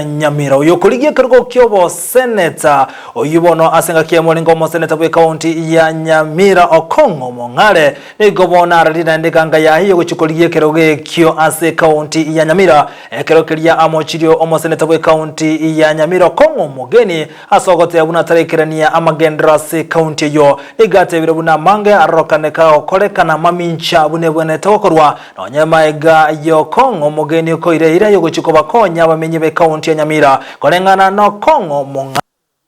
Nyamira oyokorigia ekerogo ki'oboseneta oyio bono ase engaki eyemo orenge omoseneta bw'ekaunti ya Nyamira Okong'o Mong'are nigo bono ararire naende eganga yaye yogochia korigia ekerogo ekio ase ekaunti ya Nyamira ekero keria amochirie omoseneta bw'ekaunti ya Nyamira Okong'o Omogeni ase ogoteba buna ataraikerania amagenderero ase ekaunti eyio nigo atebire buna amange arorokane kagokorekana mamincha buna ebwenerete gokorwa Nonya maega y'Okong'o omogeni okoira eira y'ogochia kobakonya abamenyi b'ecounty ya Nyamira koreng'ana n'Okong'o Mong'are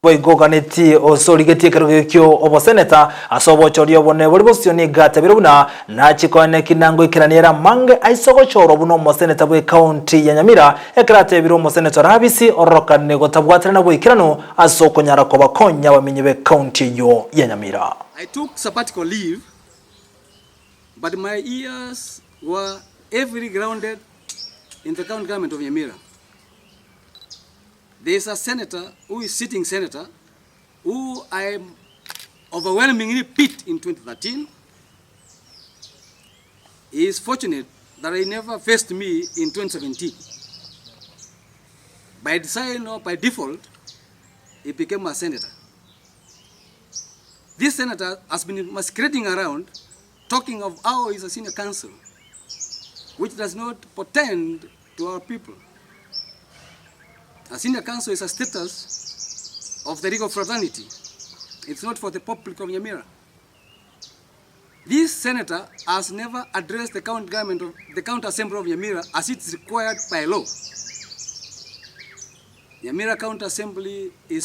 boigo oganetie ose origetie ekerogo ekio oboseneta ase obochori obone bore bosio nigo atabire buna nachie koeneki na ngoikerania ere amange aise ogochorwa buna omoseneta bw'ecounty ya Nyamira ekero atebire omoseneta Rabisi ororokane gotabwaterana boikeranu ase okonyara kobakonya abamenyi b'ecounty eyio ya Nyamira. I took sabbatical leave But my ears were heavily grounded in the county government of Nyamira. There is a senator who is sitting senator who I overwhelmingly beat in 2013. He is fortunate that he never faced me in 2017. By design or by default, he became a senator. This senator has been masquerading around talking of how he's a senior counsel, which does not portend to our people. A senior counsel is a status of the legal fraternity. It's not for the public of Nyamira. This senator has never addressed the county government of the county assembly of Nyamira as it's required by law. Nyamira County Assembly is